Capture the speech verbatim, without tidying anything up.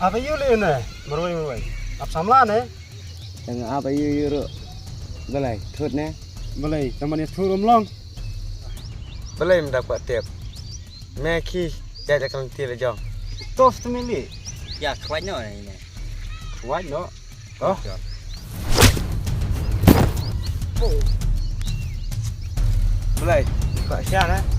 Apa yu le ne? Marwai marwai. Ap samla ne? Tang apa yu yu ru. Balai thut ne? Balai, taman ya thut rum long. Balai mda kwat tep. Me khi ya ja kan ti la jong. Tof tu mili. Ya kwat no ne. Kwat no. Oh. Balai, kwat sha ne?